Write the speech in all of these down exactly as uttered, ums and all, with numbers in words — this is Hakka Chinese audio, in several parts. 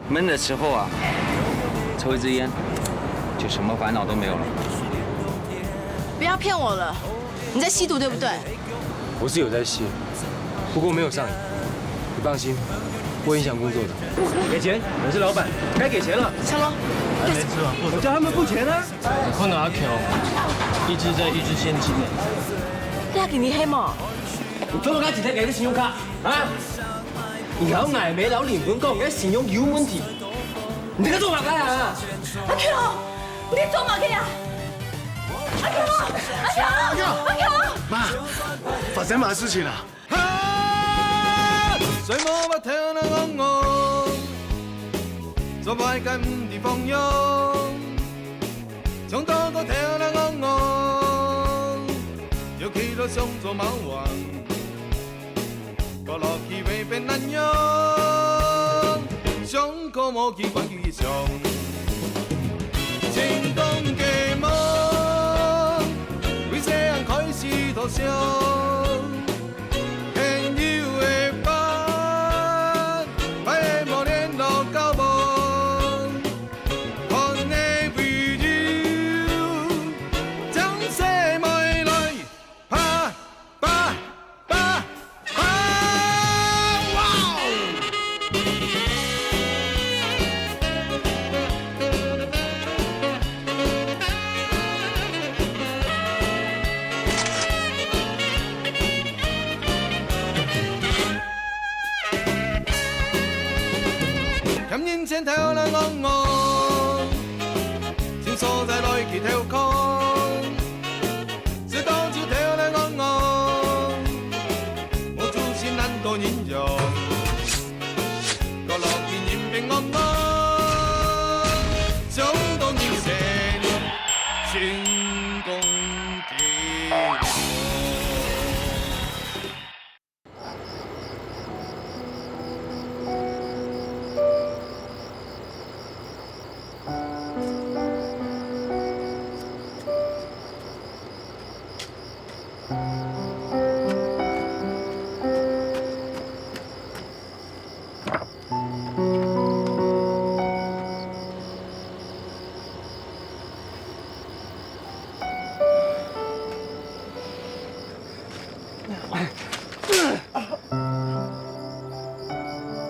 闷的时候啊，抽一支烟，就什么烦恼都没有了。不要骗我了，你在吸毒对不对？我是有在吸，不过没有上瘾。你放心，不会影响工作的。给钱，我是老板，该给钱了。小龙，我叫他们付钱啊。 看到阿強一直在一直現金呢。你還記得係無？你做麼个直接給个信用卡啊？以後𠊎毋會摎林文講个信用有問題。你在該做麼个啊？阿強，你做麼个啊？阿強，阿強，阿強！媽，發生麼个事情啊？ 哈！睡目發跳來戇戇，做歹个毋知放鬆，衝到個跳來戇戇，就企到想做貓王，過落去會變恁樣，想過無去管佢想。情動个夢，為細人開始偷笑。 朋友个伴，歹个無聯絡交往，看个video，將細妹來，啪，啪，啪，啪，哇哦！ 欠人錢偷來戇戇，尋所在來去偷空，食到酒偷來戇戇，無主心懶到人樣。 過落去人面戇戇，想到人生成功的路。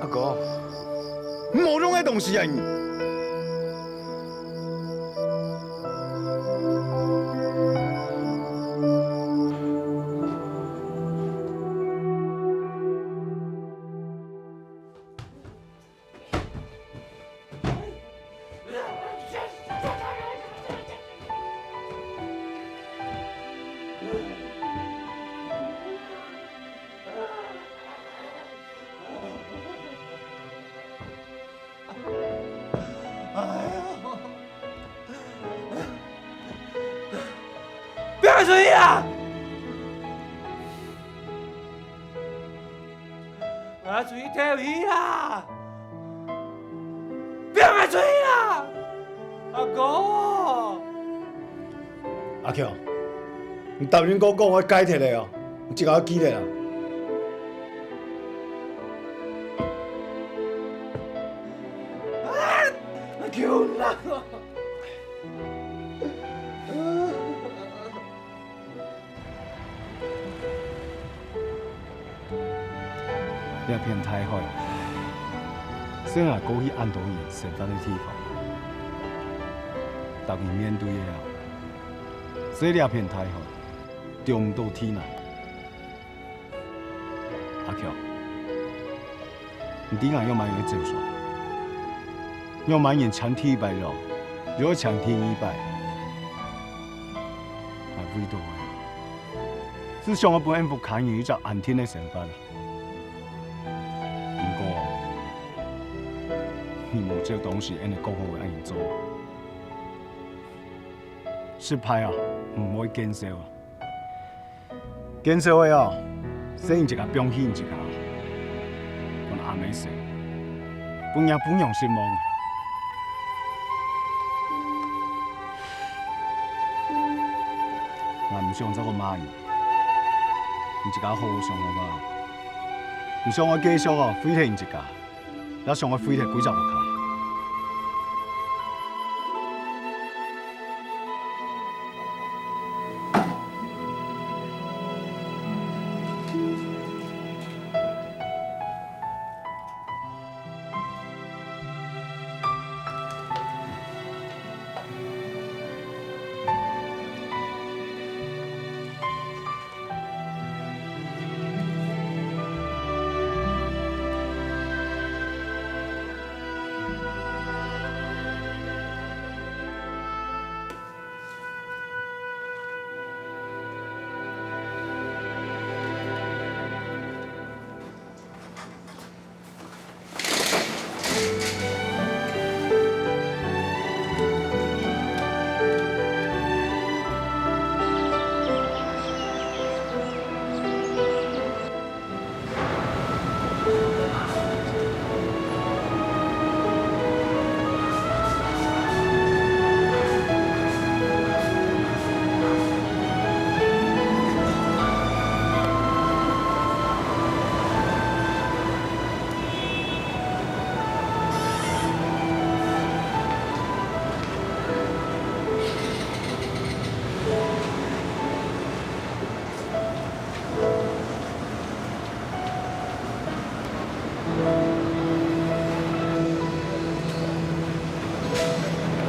阿哥，無用个東西啊你！ 哎呀！不要出去啊！ 𠊎愛出去透氣啦！放𠊎出去啦！阿哥！阿強，你答應哥哥𠊎戒忒了哦，你自家愛記得啊！啊！阿強啊！ 這片大海，係𠊎過去恁多年生活个地方。逐日面對个啊，係這片大海，中毋到地泥。阿強，你知𠊎仰般會走散？ 仰般人前第一擺了，又愛前第二擺。𠊎為著你，只想愛分𫣆屋下人有一隻安定个生活。毋過，你無照當時𫣆講好个恁樣做。失敗啊，毋會見笑啊。 見笑个哦，係你自家放棄你自家，分阿姆死，分若餔娘失望。𠊎毋想再過罵你，你自家好好想好無？你想愛繼續哦，毀忒你自家，也想愛毀忒歸隻屋下。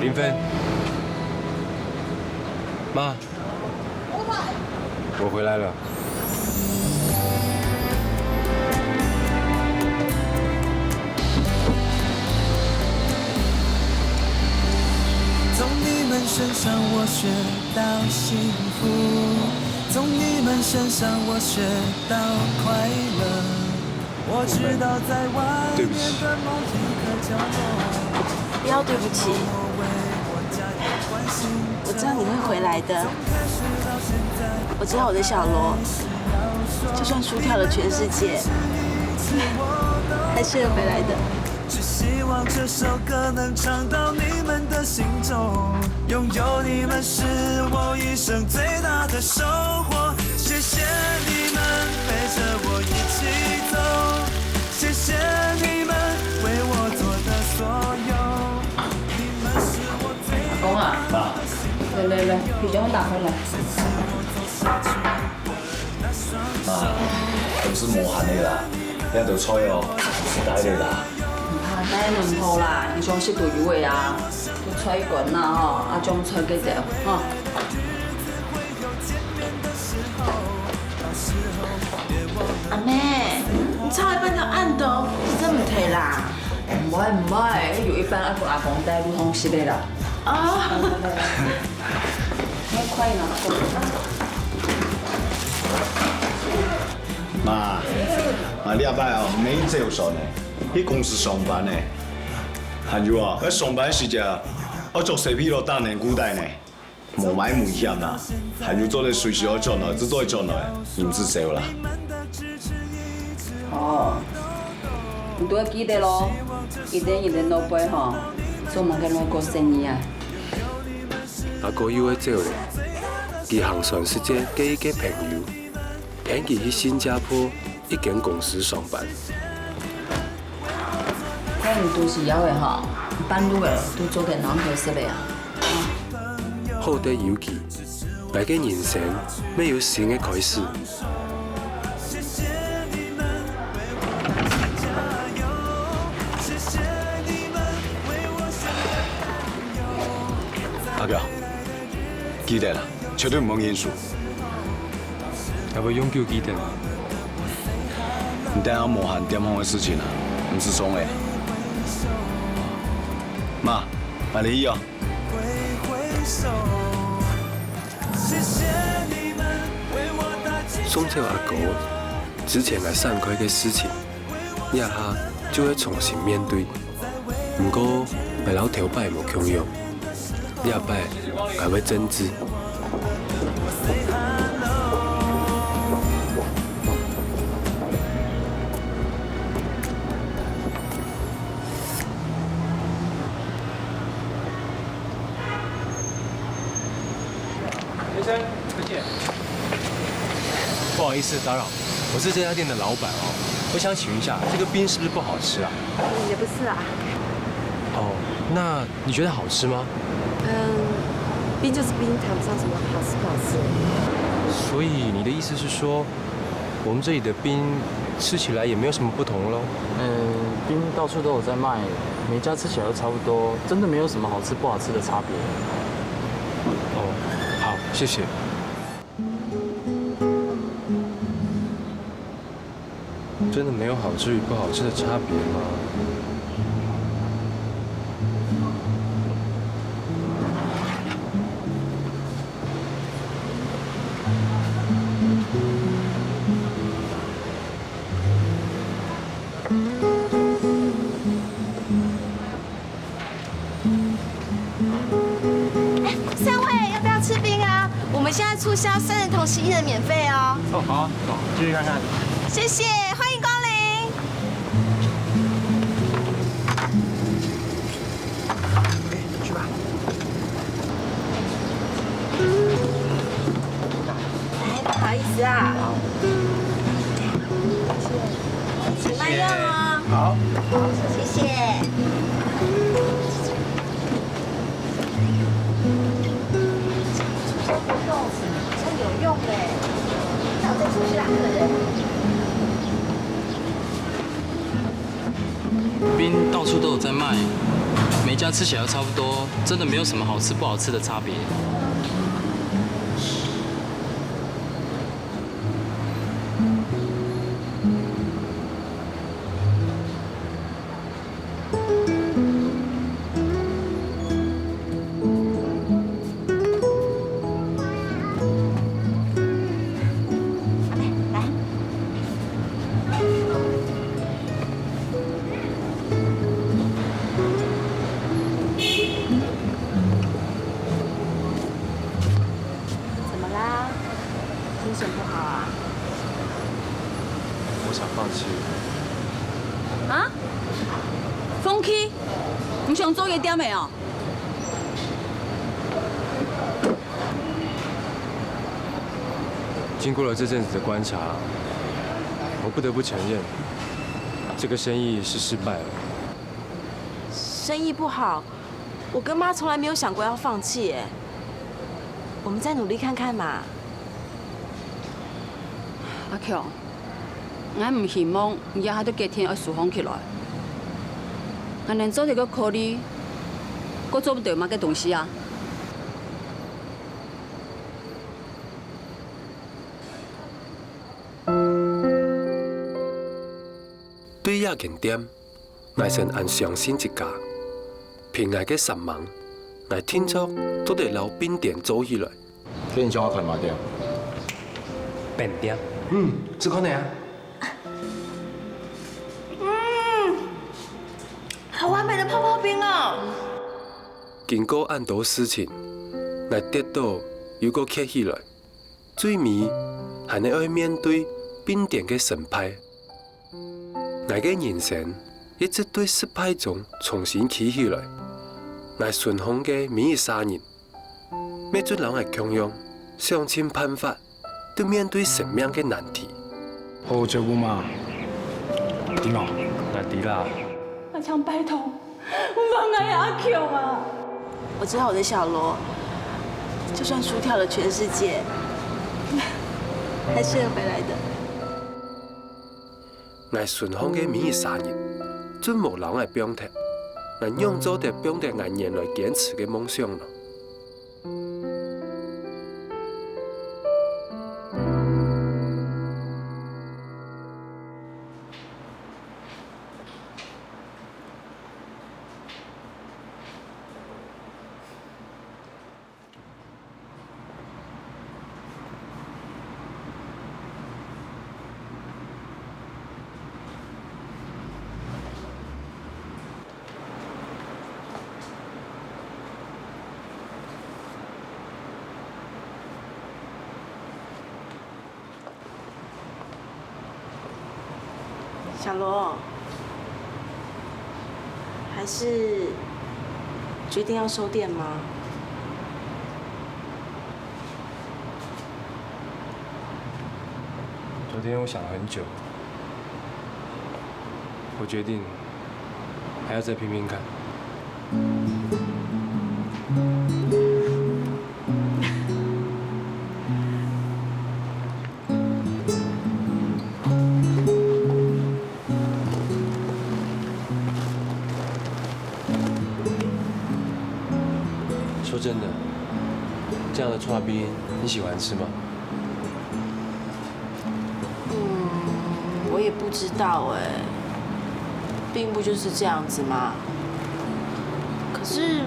林芬，妈，我回来了。从你们身上我学到幸福，从你们身上我学到快乐。我知道在外面的某一个角落，不要对不起，我知道你会回来的。我知道我的小罗，就算输掉了全世界，还是会回来的。只希望这首歌能唱到你们的心中，拥有你们是我一生最大的收获。谢谢你们陪着我一起走，谢谢你们为我做的所有。你们是我最阿公啊，来来来，皮箱打开来。啊，都是無閒个啦，這兜菜哦，食得个啦。毋怕，帶兩套啦，你想食就有个啊，就菜乾啦吼，啊種菜个仔吼。阿妹，你炒一半就恁多，你真毋忒啦？毋會毋會，有一半愛分阿公帶路通食个啦。哦。 你快拿走。媽，媽，這擺哦，免走算呢，去公司上班呢。還有啊，愛上班時節，愛著西皮佬打等褲帶呢，無麼危險啦。還有做得隨時愛轉來，就做得轉來，毋使愁啦。哦，你都愛記得咯，一定一定老輩吼，做麼个攏過生意啊。 阿哥又愛走了，佢行船時節个一个朋友，牽佢去新加坡一間公司上班。看你都是要个吼，半路个都做得拿好食个啊。好得有佢，𠊎个人生乜有新个開始。 阿強，記得啦，絕對毋好認輸。𠊎會永久記得。你等下無閒店方个事情啊，毋使送个。媽，𠊎來去哦。送走阿哥，之前𠊎閃開个事情，這下就愛重新面對。 毋過，𠊎摎頭擺無共樣，這擺𠊎會正直。 先生，再見。不好意思打扰，我是這家店的老闆哦。我想請問一下，這個冰是不是不好吃啊？也不是啊。哦，那你覺得好吃嗎？嗯，冰就是冰，談不上什麼好吃不好吃。所以你的意思是說，我們這裡的冰吃起來也沒有什麼不同嘍？呃，冰到處都有在賣，每家吃起來都差不多，真的沒有什麼好吃不好吃的差別。哦，好，謝謝。真的沒有好吃與不好吃的差別嗎？ 哎，三位要不要吃冰啊？我們現在促銷三人同行一人免費哦。哦，好啊，走，進去看看。謝謝，歡迎光臨。哎，不好意思啊。請慢用哦。好。謝謝。真有用哎。那我再出去啦，客人。 冰到處都有在賣，每家吃起来都差不多，真的没有什么好吃不好吃的差别。怎么啦？精神不好啊？我想放弃。啊？放弃？你想做夜店个哦？经过了这阵子的观察，我不得不承认，这个生意是失败了。生意不好，我跟妈从来没有想过要放弃耶。我们再努力看看嘛。阿强，𠊎毋希望你這下就決定愛收放起來。𠊎連做一个考慮，都做毋到麼个東西啊？ 對這間店，𠊎先恁相信一家。憑𠊎个煞猛，𠊎定著做得摎冰店做起來。該你想愛開麼店？冰店。嗯，試看呢啊。嗯，好完美的泡泡冰哦。經過恁多事情，𠊎跌倒又過企起來。 最尾，還係愛面對冰店个失敗。𠊎个人生一直對失敗中重新企起來。𠊎身項个每一儕人，乜就摎𠊎共樣，想盡辦法，去面對生命个難題。好好照顧媽，知無？𠊎知啦。𠊎想拜託， 毋好放𠊎阿強啊！我知道我的小羅，就算輸掉了全世界，還是會回來的。𠊎身項个每一儕人，就無摎𠊎放忒，𠊎仰做得放忒𠊎原來堅持个夢想呢？ 小羅，還是決定要收店嗎？昨天我想了很久，我決定還要再拼拼看。 說真的，這樣的刨冰你喜歡吃嗎？ 嗯，我也不知道欸，冰不就是這樣子嗎？可是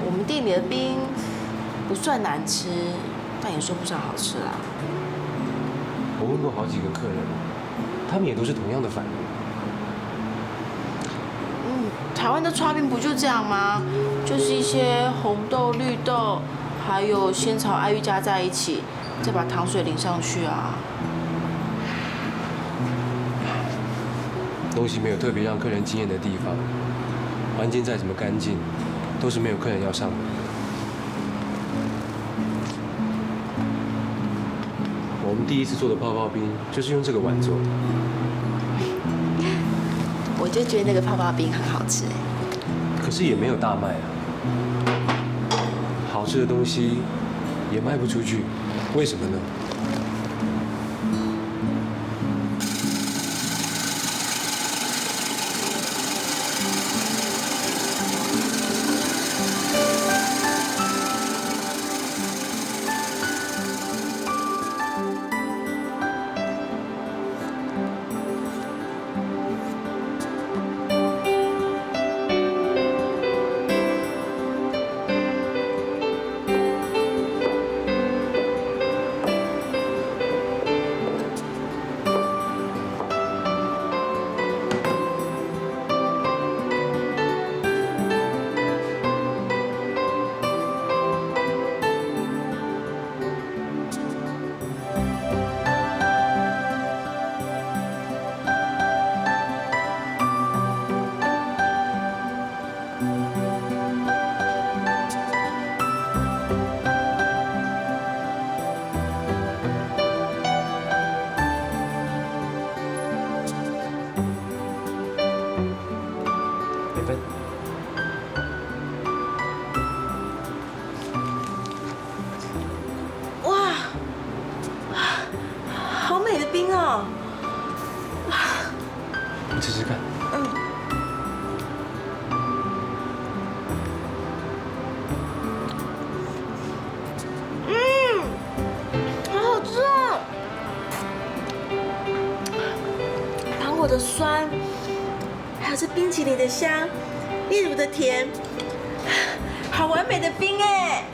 我們店裡的冰不算難吃，但也說不上好吃啦。我問過好幾個客人，他們也都是同樣的反應。嗯，台灣的刨冰不就這樣嗎？就是一些紅豆、綠豆，還有仙草、愛玉加在一起， 再把糖水淋上去啊。東西沒有特別讓客人驚豔的地方，環境再怎麼乾淨，都是沒有客人要上門的。我們第一次做的泡泡冰就是用這個碗做的。我就覺得那個泡泡冰很好吃欸。可是也沒有大賣啊。好吃的東西也賣不出去，為什麼呢？的酸，还有这冰淇淋的香，炼乳的甜，好完美的冰哎！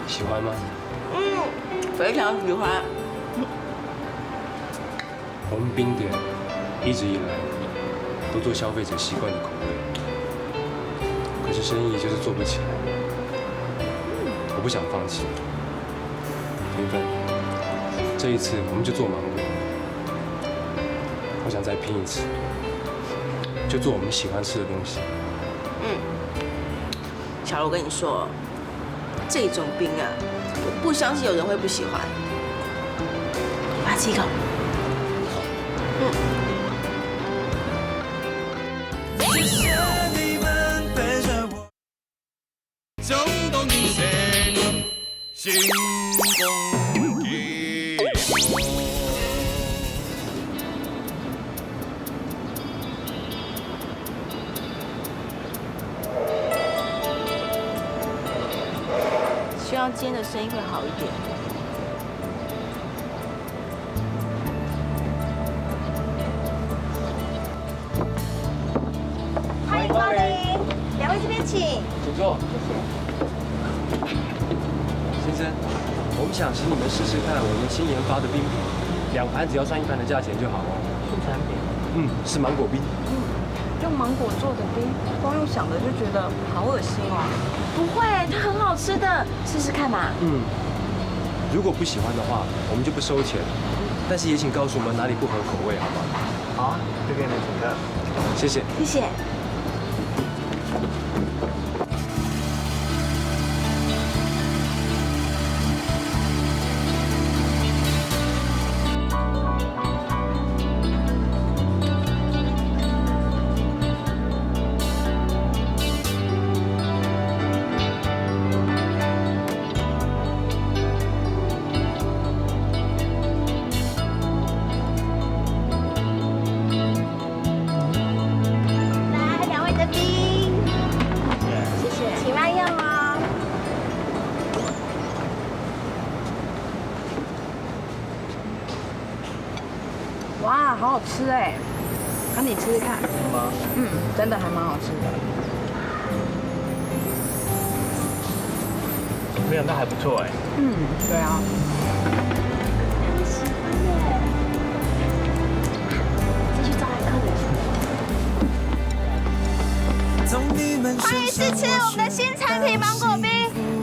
喜欢吗？嗯，非常喜欢。我们冰店一直以来都做消费者习惯的口味，可是生意就是做不起来。我不想放弃。云芬，这一次我们就做芒果，我想再拼一次，就做我们喜欢吃的东西。嗯，小罗，我跟你说，这种冰啊，我不相信有人会不喜欢。我要吃一口。嗯。谢谢你们陪着我。中国人生，新风景。 希望今天的生意会好一点。欢迎光临，两位这边请。请坐。先生，我们想请你们试试看我们新研发的冰品，两盘只要算一盘的价钱就好哦。新产品，嗯，是芒果冰。用芒果做的冰，光用想的就觉得好恶心哦。不会，它很好吃的，试试看嘛。嗯，如果不喜欢的话，我们就不收钱，但是也请告诉我们哪里不合口味，好吗？好，这边的请客。谢谢。谢谢。来，两位的冰，谢谢，请慢用哦。哇，好好吃哎！那你吃吃看。真的吗？嗯，真的还蛮好吃的。没想到还不错哎。嗯，对啊。很喜欢耶。再去招待客人。欢迎试吃我们的新产品芒果冰，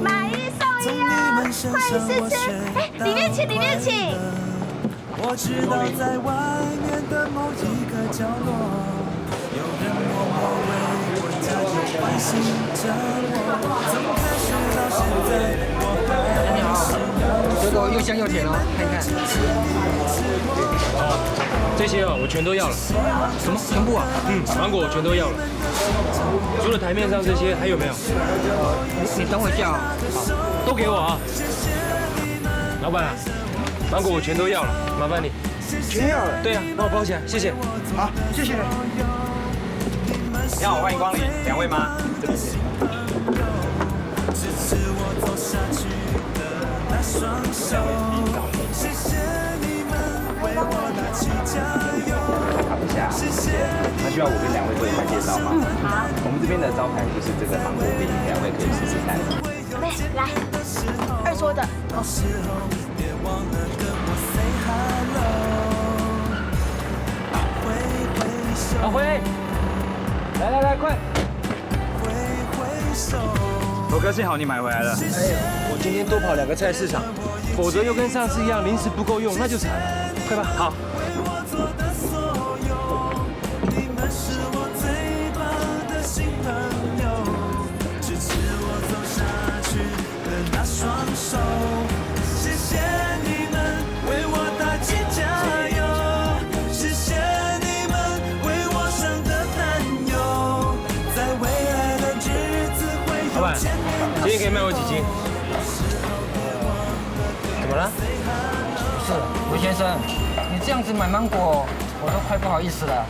买一送一哦！欢迎试吃，哎，里面请，里面请。我知道在外面的某一个角落，有人默默为我加油关心着我。从开始到现在，我还是水果又香又甜哦，看一看。这些啊，我全都要了。什么？全部啊？嗯，芒果我全都要了。除了台面上这些，还有没有？你等我一下哦。都给我啊！老板啊，芒果我全都要了，麻烦你。全要了。对啊，帮我包起来，谢谢。好，谢谢。你好，欢迎光临，两位吗？看一下，谢谢。那需要我跟两位做一下介绍吗？嗯，好。我们这边的招牌就是这个芒果冰，两位可以试试看。妹，来，二桌的。阿辉，来来来，快！猴哥，幸好你买回来了。我今天多跑两个菜市场，否则又跟上次一样临时不够用，那就惨了。快吧。好。老板，今天可以卖我几斤？怎么了？是，吴先生，你这样子买芒果，我都快不好意思了。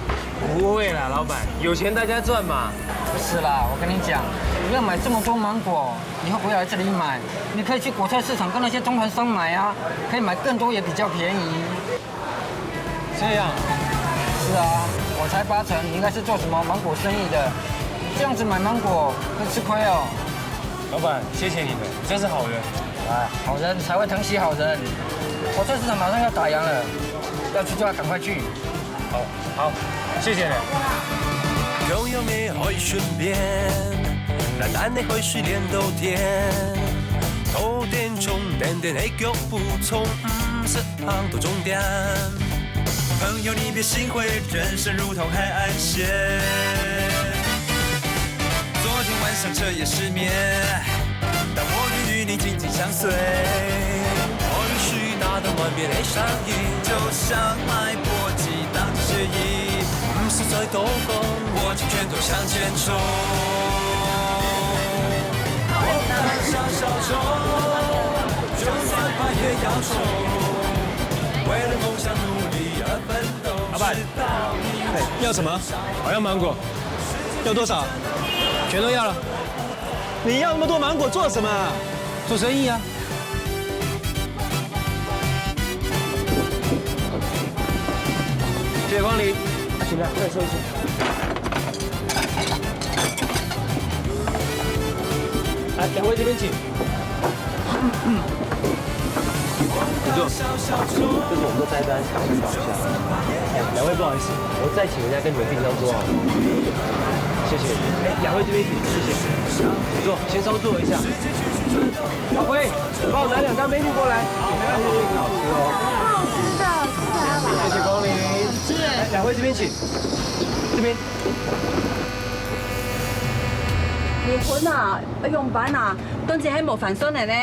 不会啦，老板，有钱大家赚嘛。不是啦，我跟你讲，你不要买这么多芒果，以后不要来这里买，你可以去果菜市场跟那些中盘商买啊，可以买更多也比较便宜。这样，啊，我猜八成你应该是做什么芒果生意的，这样子买芒果会吃亏哦。老板，谢谢你们，真是好人。啊，好人才会疼惜好人。果菜市场马上要打烊了，要去就要赶快去。好，好，谢谢你。共樣个海唇邊，藍藍个海水連到天，頭頂重，淡淡个腳步衝，毋識行到終點。朋友，你別心灰，人生如同海岸線。昨天晚上徹夜失眠，但我願與你緊緊相隨。海水打動萬變的聲音，就像脈搏激盪的血液。毋使再多講，握緊拳頭向前衝。我們大笑小丑，就算怕也要衝，為了夢想努力而奮鬥。老闆，要什麼？我要芒果。要多少？全都要了。你要那么多芒果做什么？做生意啊。谢谢光临。请来，再收一下。来，两位这边请。 请坐。这是我们的菜单，请稍等一下。哎，两位不好意思，我再请人家跟你们并张桌啊。谢谢。哎，两位这边请，谢谢。请坐，先稍坐一下。小辉，帮我拿两张menu过来。好，没问题。好吃哦。好吃的，谢谢老板。谢谢光临。好吃哎。来，两位这边请，这边。離婚啊，要用饭啊，等陣還無飯算个呢。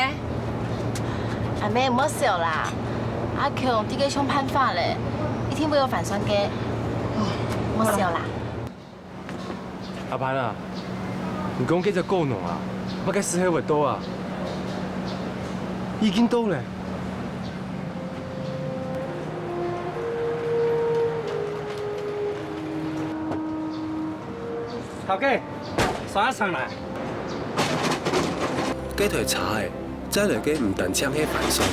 阿妹，莫愁啦，阿強在該想辦法咧，一定會有盤算个，莫愁啦。阿潘啊，你講該隻果農啊，麼个時候會到啊？已經到咧。 頭家，沙拉上來。該台車仔載來个毋單淨係盤算，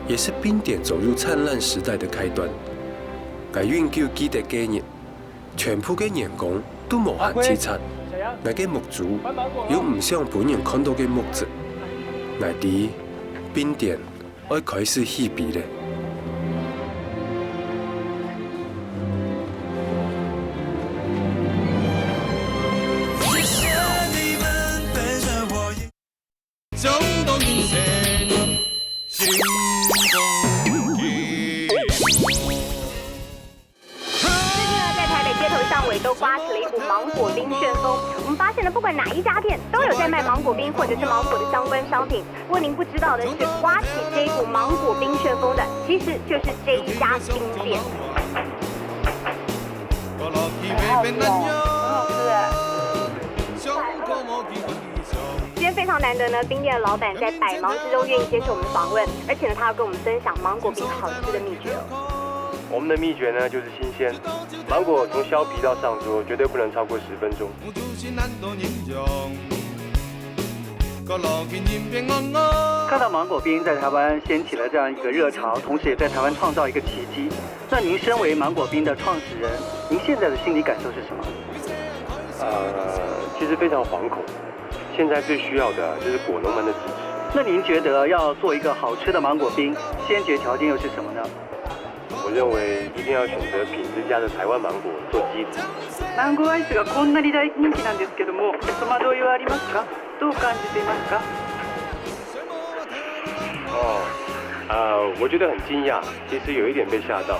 也是冰店走入燦爛時代的開端。𠊎永久記得該日，全部个員工都無閒直掣。𠊎个目珠又毋想分人看到个目汁。𠊎知，冰店 愛開始起飛咧。最近呢，在台北街头巷尾都刮起了一股芒果冰旋风。我们发现呢，不管哪一家店，都有在卖芒果冰或者是芒果的相关商品。不过您不知道的是，刮起这一股芒果冰旋风的，其实就是这一家冰店。好吃哦，很好吃哎。今天非常难得呢，冰店的老板在百忙之中愿意接受我们的访问，而且呢，他要跟我们分享芒果冰好吃的秘诀哦。我们的秘诀呢，就是 新鲜。芒果从削皮到上桌，绝对不能超过十分钟。看到芒果冰在台湾掀起了这样一个热潮，同时也在台湾创造一个奇迹。那您身为芒果冰的创始人，您现在的心理感受是什么？呃，其实非常惶恐。现在最需要的就是果农们的支持。那您觉得要做一个好吃的芒果冰，先决条件又是什么呢？ 我认为一定要选择品质佳的台湾芒果做基底。マンゴーアイスがこんなに大人気なんですけども、戸惑いはありますか？どう感じていますか？哦，啊，我觉得很惊讶，其实有一点被吓到。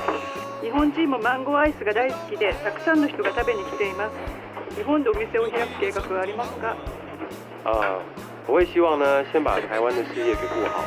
日本人もマンゴーアイスが大好きで、たくさんの人が食べに来ています。日本でお店を開く計画はありますか？ 啊，我会希望呢，先把台湾的事业给顾好，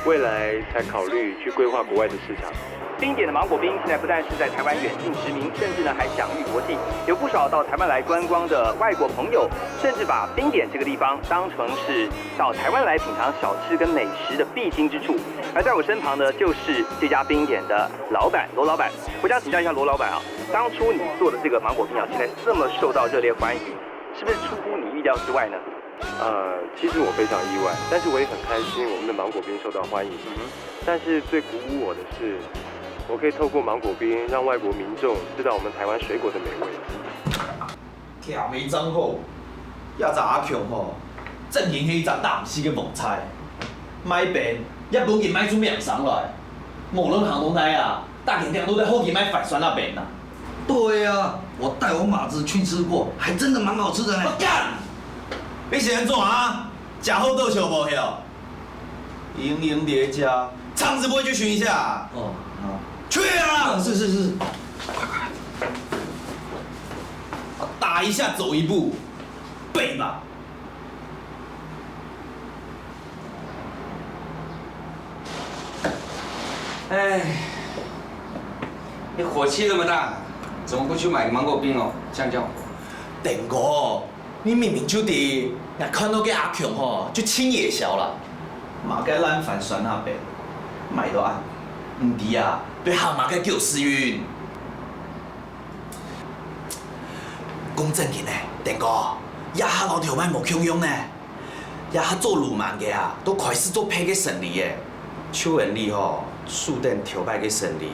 未来才考虑去规划国外的市场。冰点的芒果冰现在不但是在台湾远近驰名，甚至呢还享誉国际。有不少到台湾来观光的外国朋友，甚至把冰点这个地方当成是到台湾来品尝小吃跟美食的必经之处。而在我身旁呢，就是这家冰点的老板罗老板。我想请教一下罗老板啊，当初你做的这个芒果冰啊，现在这么受到热烈欢迎，是不是出乎你预料之外呢？ 呃，其实我非常意外，但是我也很开心我们的芒果冰受到欢迎。但是最鼓舞我的是，我可以透过芒果冰让外国民众知道我们台湾水果的美味。忒無章法，這隻阿強吼，正經係一隻打毋死个黃蚻，賣冰也分佢賣出名聲來，無論行到哪啊，大家聽都在好奇賣番酸辣冰啊。對啊，我帶我馬子去吃過，還真的蠻好吃的呢。我幹！你是安怎啊？食好倒笑無喲？ 盈盈疊加，腸子不會去尋一下啊？哦，好。去啊！是是是，快快，打一下走一步，背吧。哎，你火气那么大，怎么不去买个芒果冰哦，降降火？等哥， 你明明就知，𠊎看到該阿強吼，就盡夜宵啦。麼个爛番酸辣冰，賣到恁，毋知啊，對行麼个狗屎運。講正經个，丁哥，這下摎頭擺無共樣呢。這下做鱸鰻个啊，都開始做別个生理了。就恁樣吼，輸等頭擺个生理，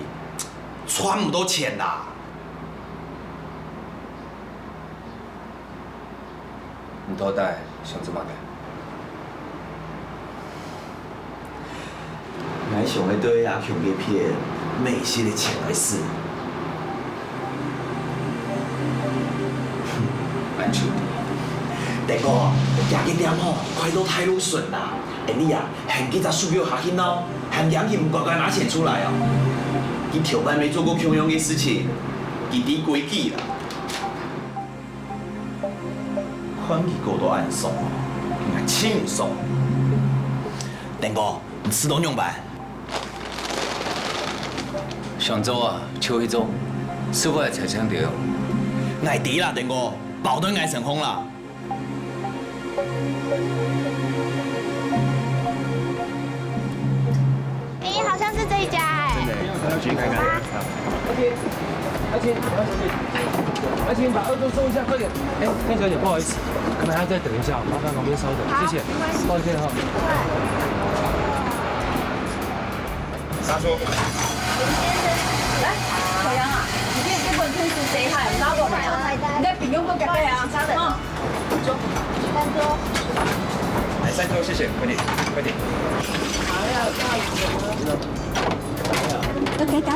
賺毋到錢啦。 你到底想做麼个？𠊎想愛對阿強該片美食个錢來使。恁就著。丁哥，這間店吼，開到大路脣啦，恁樣啊，喊佢隻手腳下去鬧，還驚佢毋乖乖拿錢出來哦。佢頭擺也做過共樣个事情，佢知規矩啦。 看佢搞到恁爽，𠊎盡毋爽。丁哥，你試著仰般？想做啊，就去做，師傅還在強調。𠊎知啦，丁哥，包斷𠊎成功啦。 哎，好像是這一家哎。真的耶，我要去看看。好吧。阿青，阿青，阿青，把二桌收一下，快點。哎，店小姐，不好意思，可能还要再等一下，麻烦旁边稍等，好，谢谢。没关系。抱歉哈。他说，来，小杨啊，你可以给我退出这一趴，你拉过来啊，你在屏幕过来啊，嗯。 来，上桌，谢谢，快点，快点。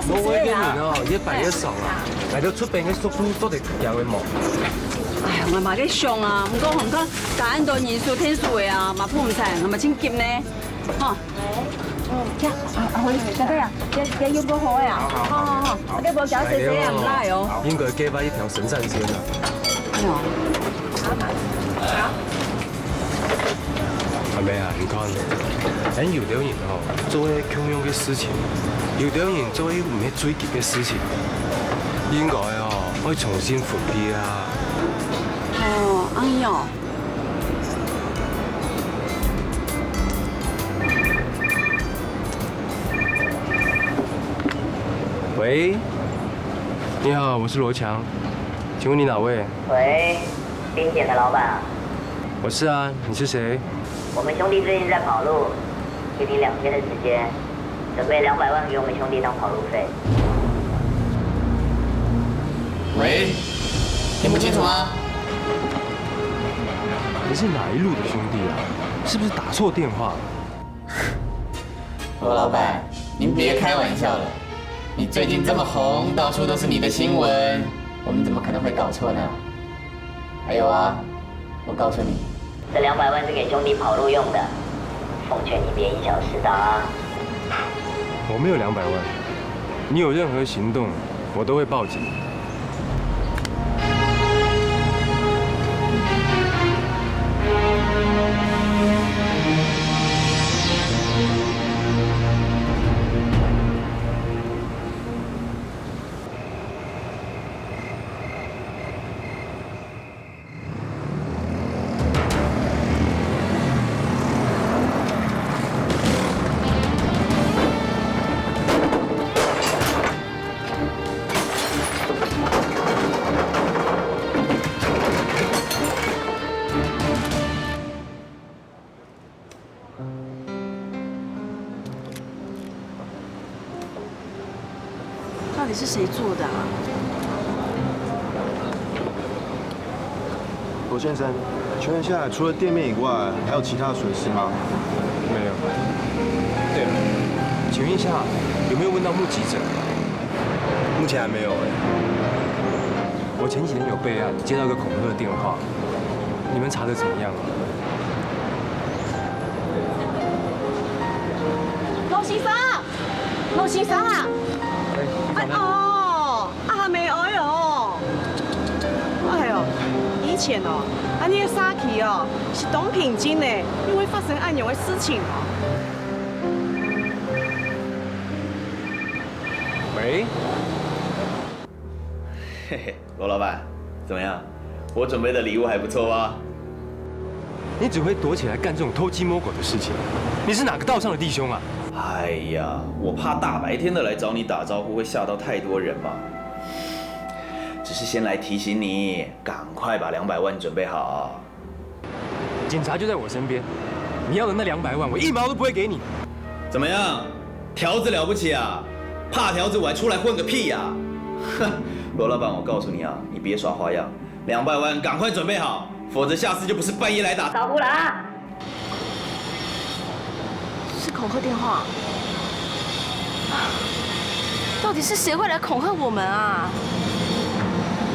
我个人哦，越擺越爽啊！來到出邊个速度做得行个無？哎呀，𠊎嘛个想啊，毋過看看，大恁多人數天數个啊，嘛分毋出，𠊎嘛真急呢。吼。 嗯，這，啊，阿輝，小弟啊，這，這用過好个啊。好，好，好，好。啊，這無加水水也毋賴哦。應該計畫一條生產線啊。哎喲。阿妹啊，你看，咱有兜人吼，做个共樣个事情，有兜人做个毋係最急个事情，應該哦，愛重新分配啊。哦，恁樣哦。 喂，你好，我是羅強，請問你哪位？喂，冰店的老闆啊？我是啊，你是誰？我們兄弟最近在跑路，給你兩天的時間，準備兩百萬給我們兄弟當跑路費。喂，聽不清楚嗎？你是哪一路的兄弟啊？是不是打錯電話？ 羅老闆，您別開玩笑了。你最近這麼紅，到處都是你的新聞，我們怎麼可能會搞錯呢？還有啊，我告訴你，這兩百萬是給兄弟跑路用的，奉勸你別因小失大啊。我沒有兩百萬，你有任何行動，我都會報警。是谁做的啊？罗先生，请问一下，除了店面以外，还有其他损失吗？没有。对了，请问一下，有没有问到目击者？目前还没有哎。我前几天有备案，接到一个恐吓的电话，你们查得怎么样啊？罗先生，罗先生啊！哎哦，阿妹哀哦！哎哟，以前哦，恁呢个社區哦，是當平靜个，毋會發生恁樣个事情哦。喂？嘿嘿，罗老板，怎么样？我准备的礼物还不错吧？你只会躲起来干这种偷鸡摸狗的事情，你是哪个道上的弟兄啊？哎呀，我怕大白天的来找你打招呼会吓到太多人嘛。只是先来提醒你，赶快把两百万准备好。警察就在我身边，你要的那两百万，我一毛都不会给你。怎么样？条子了不起啊？怕条子我还出来混个屁呀、啊？哼，罗老板，我告诉你啊，你别耍花样，两百万赶快准备好，否则下次就不是半夜来打招呼啦。是恐吓电话。到底是谁会来恐吓我们啊？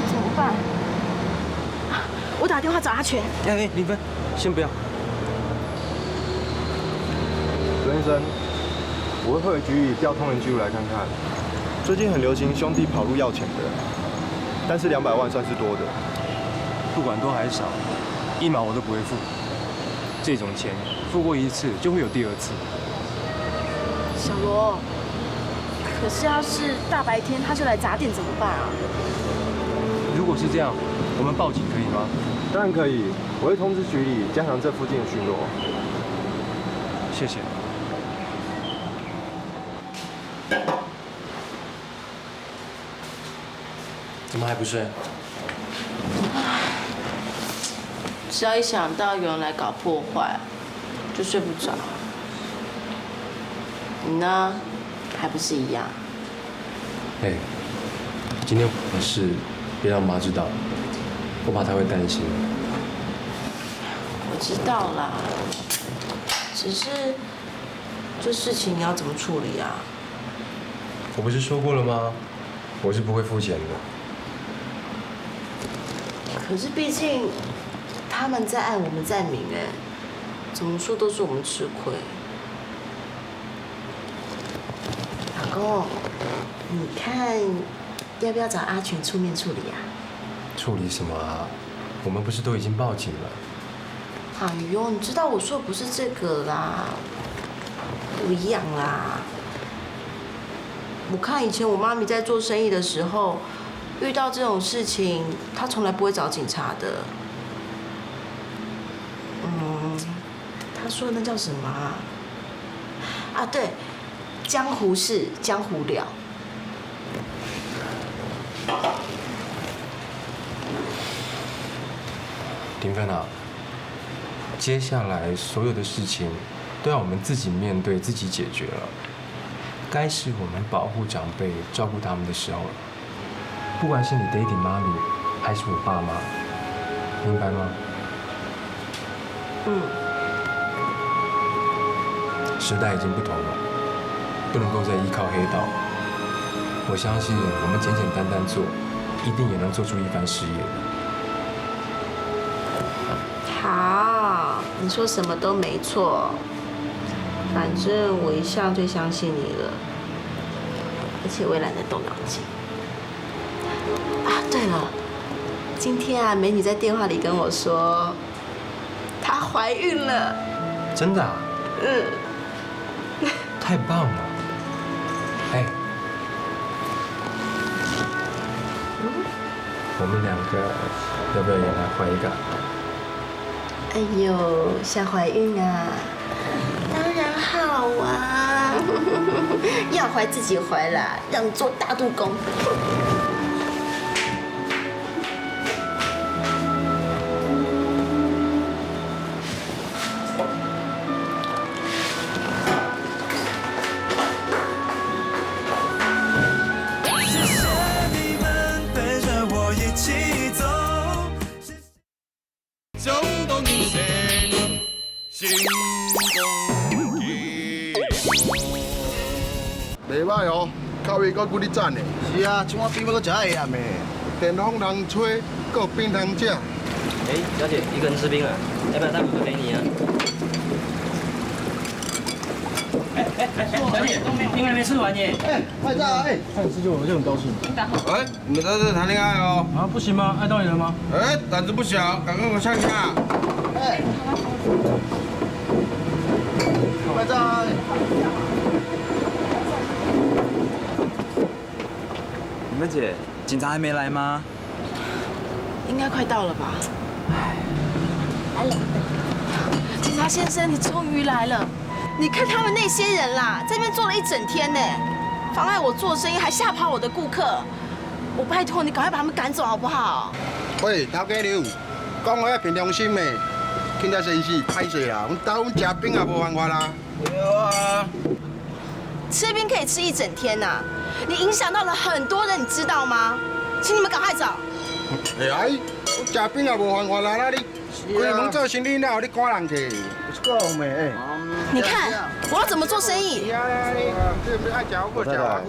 怎么办？我打电话找阿全。哎，林芬，先不要。罗先生，我会回局里调通联记录来看看。最近很流行兄弟跑路要钱的，但是两百万算是多的。不管多还是少，一毛我都不会付。这种钱付过一次，就会有第二次。小罗，可是要是大白天他就来砸店怎么办啊？如果是这样，我们报警可以吗？当然可以，我会通知局里加强这附近的巡逻。谢谢。怎么还不睡？只要一想到有人来搞破坏，就睡不着。你呢？还不是一样？哎，今天我的事别让妈知道，我怕她会担心。我知道啦，只是这事情你要怎么处理啊？我不是说过了吗？我是不会付钱的。可是毕竟他们在暗，我们在明，哎，怎么说都是我们吃亏。老公，你看要不要找阿全出面处理啊？处理什么啊？我们不是都已经报警了？哎呦，你知道我说的不是这个啦，不一样啦。我看以前我妈咪在做生意的时候，遇到这种事情，她从来不会找警察的。嗯，她说的那叫什么啊？啊，对，江湖事，江湖了。林芬啊，接下来所有的事情都要我们自己面对、自己解决了。该是我们保护长辈、照顾他们的时候了。不管是你爹地妈咪，还是我爸妈，明白吗？嗯。时代已经不同了，不能够再依靠黑道。我相信我们简简单单做，一定也能做出一番事业的。好，你说什么都没错。反正我一向最相信你了，而且我也懒得动脑筋。啊，对了，今天啊，美女在电话里跟我说，她怀孕了。真的啊？嗯。太棒了！哎，我们两个要不要也来怀一个？哎呦，想怀孕啊？当然好啊，要怀自己怀啦，让你做大肚公。袂歹哦，口味閣幾讚呢。是啊，像我比我都食會厭的。電風通吹，閣有冰通食。哎，小姐，一个人吃冰啊？要不要带我们给你啊？哎哎哎，小姐，冰还没吃完耶。哎，快炸！哎，看你吃就我就很高兴。哎，你们在这谈恋爱哦？啊，不行吗？爱到你了吗？哎，胆子不小，敢跟我呛虾？哎，快炸！你们姐，警察还没来吗？应该快到了吧？来了。警察先生，你终于来了。你看他们那些人啦，在那边坐了一整天呢，妨碍我做生意，还吓跑我的顾客。我拜托你，赶快把他们赶走好不好？喂，头家娘，讲话要凭良心的，今仔先生，歹势啦，阮兜阮食冰也无办法啦。对啊。吃冰可以吃一整天呐、你影响到了很多人，你知道吗？请你们赶快走。哎呀，阮食冰也无办法啦，那你开门做生意，哪有你赶人客？有这个咩？哎，你看我要怎么做生意？你啊，你这边爱讲我讲啊。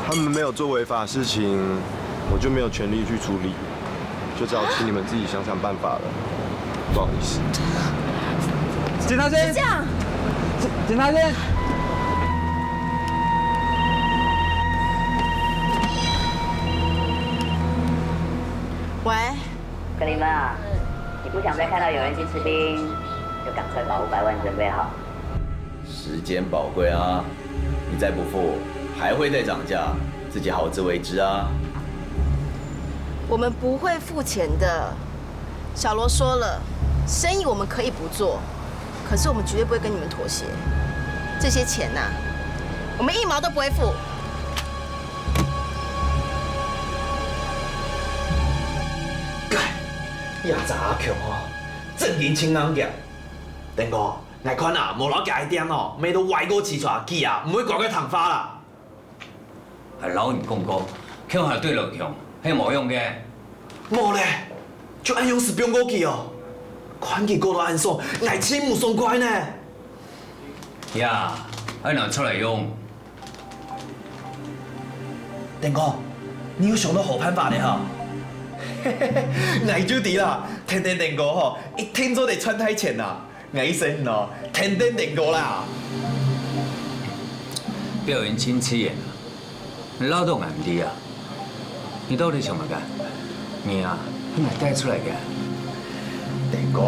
他们没有做违法的事情，我就没有权利去处理，就只好请你们自己想想办法了。不好意思。警察先，这样，警察先。喂，克里曼啊，你不想再看到有人去吃冰，就赶快把五百万准备好。时间宝贵啊，你再不付，还会再涨价，自己好自为之啊。我们不会付钱的。小罗说了，生意我们可以不做，可是我们绝对不会跟你们妥协。这些钱呐、我们一毛都不会付。呀，查阿强哦，正经青盲脚。等哥， 𠊎看啊，無摎佢个店哦，賣到歪過起床，佢啊，毋會乖乖聽話啦。𠊎摎你講過，共下對老共，係無用个。無咧，就恁樣斯放過佢哦。看佢過到恁爽，𠊎盡毋爽快呢。呀，愛拿出來用。等哥，你有想到好辦法咧哈？𠊎就知啦，跈等等哥吼，一定做得賺大錢啦。 𠊎一生哦，跈等等哥啦。表演親戚緣啊，你恅著𠊎毋知啊？你到底想麼个？你啊，係𠊎帶出來个。等哥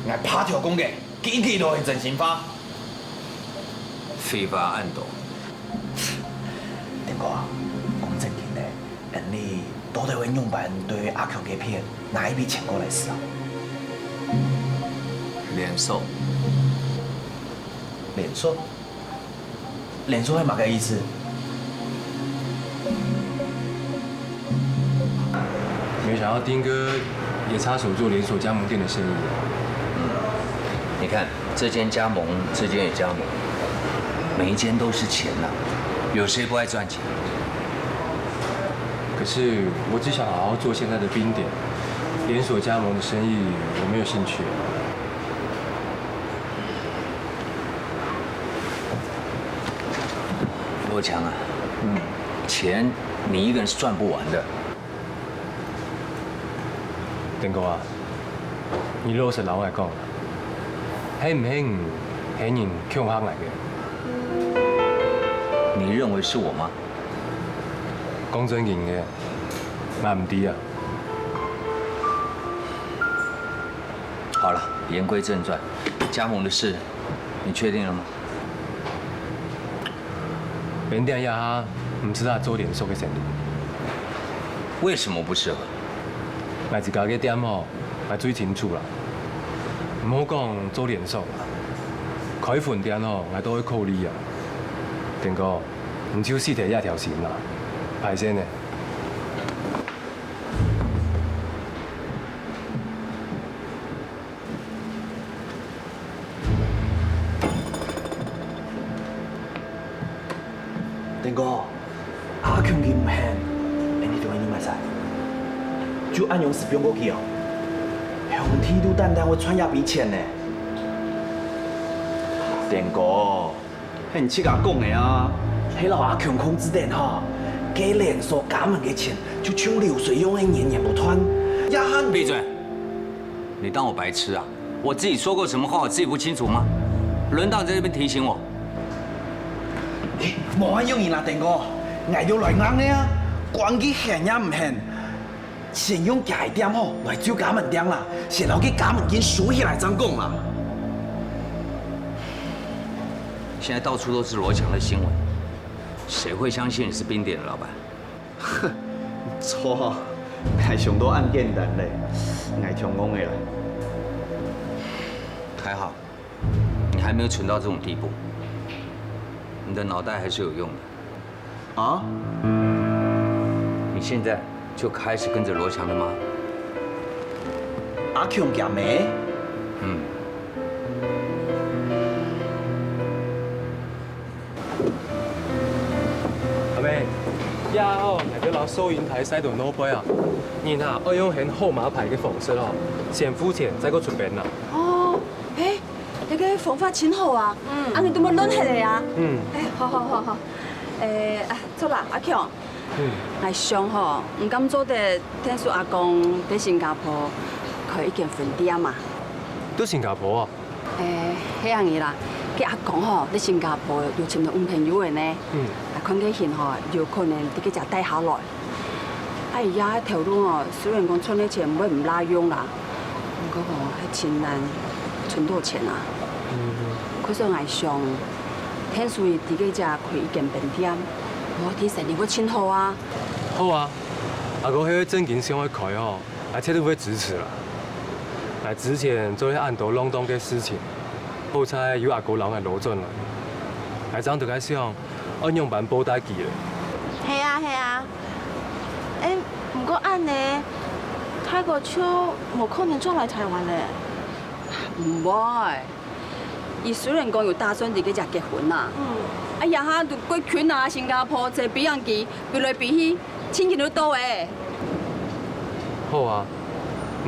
，𠊎拍條講个，句句都係真心話。廢話恁多。等哥啊，講正經个， 恁樣，到底會仰般對阿強該片拿一筆錢過來使啊？連鎖。連鎖？連鎖係麼个意思？沒想到丁哥也插手做連鎖加盟店的生意啊。你看，這間加盟，這間也加盟，每一間都是錢吶、有誰不愛賺錢？可是我只想好好做現在的冰店，連鎖加盟的生意我沒有興趣。羅強啊，嗯，錢你一個人是賺不完的。 丁哥啊，你老實摎𠊎講，係毋係你喊人恐嚇𠊎个？你認為是我嗎？講正經个，𠊎毋知啊。好了，言歸正傳，加盟的事，你確定了嗎？ 冰店這下毋適合做連鎖个生理。為什麼不適合？𠊎自家个店吼，𠊎最清楚啦。毋好講做連鎖啦，開分店吼，𠊎都會考慮啊。丁哥，你就死忒這條心啦，敗勢呢。 丁哥，阿強佢毋肯，恁樣就恁樣麼儕？就恁樣斯放過佢哦？兄弟都單單會賺這筆錢呢。田哥，係你自家講个啊，係摎阿強控制等吼，該連鎖加盟个錢就像流水樣个源源不斷，也還閉嘴！你當我白痴啊？我自己說過什麼話，我自己不清楚嗎？輪到你在這邊提醒我？誒，無恁樣啦，田哥，𠊎兜來硬个啊，管佢肯也毋肯。 先用厥个店吼來做加盟店啦，先摎該加盟金收起來正講啦。現在到處都是羅強的新聞，誰會相信你是冰店的老闆？哼，著，𠊎想到恁簡單咧，𠊎聽講个啦。還好，你還沒有蠢到這種地步，你的腦袋還是有用的。 啊？你現在就開始跟著羅強的媽？阿強厥姆？嗯。阿姆，這下吼，𠊎兜摎收銀台徙到外背啊，人啊，愛用喊號碼牌个方式吼，先付錢，再過出冰啊。哦，誒，這个方法真好啊！嗯。恁樣都無亂忒个啊！嗯。誒，好好好好。誒，啊， 著啦，阿強。嗯。𠊎想吼，你敢做得𢯭手阿公在新加坡開一間分店啊？在新加坡啊？誒，係恁樣啦，該阿公吼，在新加坡有尋到女朋友个呢。嗯。𠊎看該形吼，有可能在該隻蹛下來。哎呀，該頭路吼，雖然講賺个錢毋會毋罅用啦， 毋過吼，還真難存到錢啊。嗯。可是𠊎想，𢯭手在該隻開一間分店，無定生理會真好啊。好啊，阿哥係會正經想愛開吼，𠊎絕對會支持啦。𠊎之前做了恁多浪蕩个事情，好在有阿哥摎𠊎撈轉來。𠊎正在該想， 愛仰般報答佢咧？係啊，係啊。誒，毋過恁樣，大哥就無可能轉來臺灣咧。毋會，佢雖然講有打算在該隻結婚啊，嗯。哎呀，哈，都過近啊，新加坡坐飛行機飛來飛去，親近都到誒。好啊，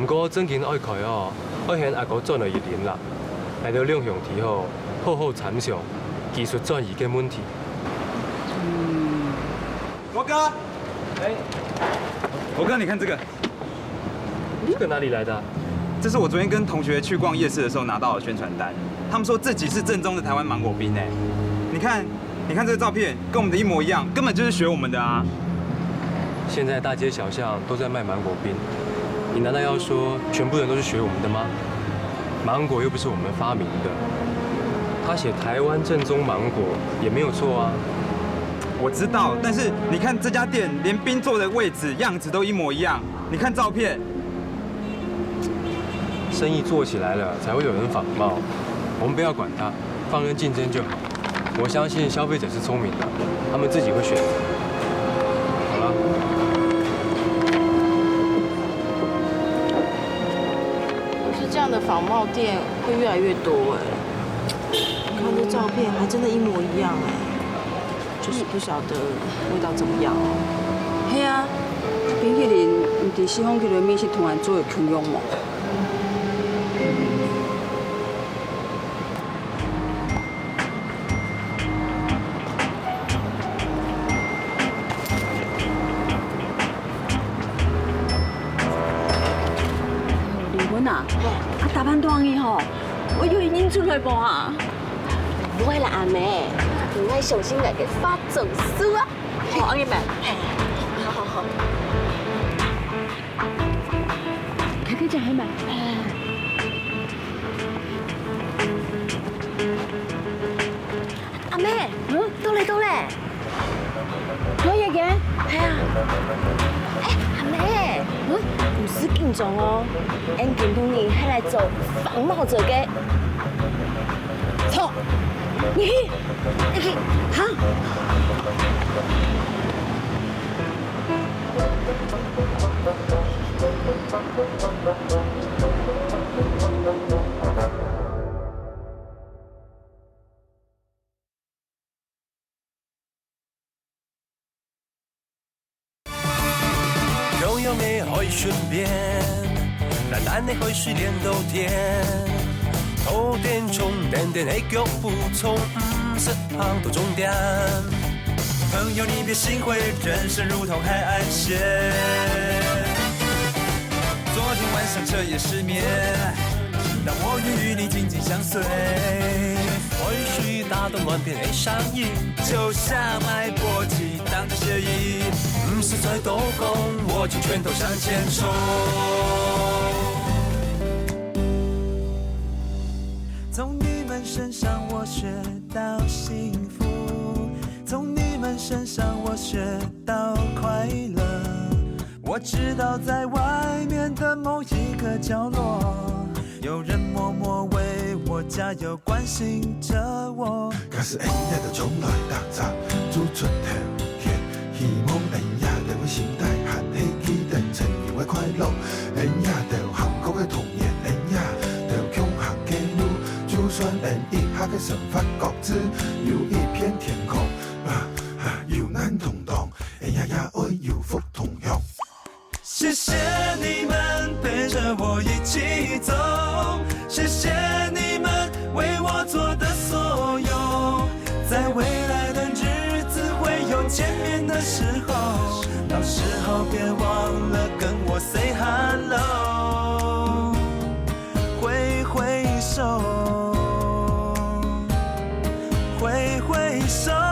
毋過正經愛開哦，愛喊阿哥轉來一輪啦。 𠊎兜兩兄弟吼，好好參詳技術轉移个問題。嗯。羅哥，哎，羅哥，你看這個。這個哪裡來的啊？這是我昨天跟同學去逛夜市的時候拿到的宣傳單，他們說自己是正宗的台灣芒果冰欸。你看， 你看這個照片，跟我們的一模一樣，根本就是學我們的啊。現在大街小巷都在賣芒果冰，你難道要說全部人都是學我們的嗎？芒果又不是我們發明的，他寫台灣正宗芒果也沒有錯啊。我知道，但是你看這家店，連冰做的位置、樣子都一模一樣。你看照片， 生意做起來了，才會有人仿冒。我們不要管它，放任競爭就好。我相信消費者是聰明的，他們自己會選擇。好了。可是這樣的仿冒店會越來越多欸。你看這照片，還真的一模一樣欸。 就是不曉得味道怎麼樣哦。係啊，冰淇淋毋知四方幾多味緒同人做有共樣無？離婚啊？啊，打扮到恁樣吼，𠊎有認出來無啊？ 毋會啦，阿姆，你愛相信𠊎个化妝師啊。好，阿姆。好好好。開開講，阿姆。阿姆，嗯？到咧，到咧。 可以个？係啊。哎，阿姆，嗯？毋使緊張哦，𫣆今晡日係來做仿冒者个。著，你去，你去，好。五點鐘，定定个腳步衝，毋識行到終點。朋友，你別心灰，人生如同海岸線。昨天晚上徹夜失眠，當我與你緊緊相隨。雨水打動亂片个聲音，就像脈搏激盪的血液，毋使再多講，我就全都向前衝。从你们身上我学到幸福，从你们身上我学到快乐。我知道在外面的某一个角落，有人默默为我加油，关心着我。假使恁樣就衝來打雜，做出頭天，希望恁樣就會心態還係記得曾經个快樂，恁樣就幸福个童年，恁樣就共行个路，就算恁一下个生活各自有一片天空，啊，啊，有難同當，恁樣也愛有福同享。 謝謝你們陪著我一起走，謝謝你們為我做的所有。在未來的日子會有見面的時候，到時候別忘了跟我say hello。揮揮手，揮揮手。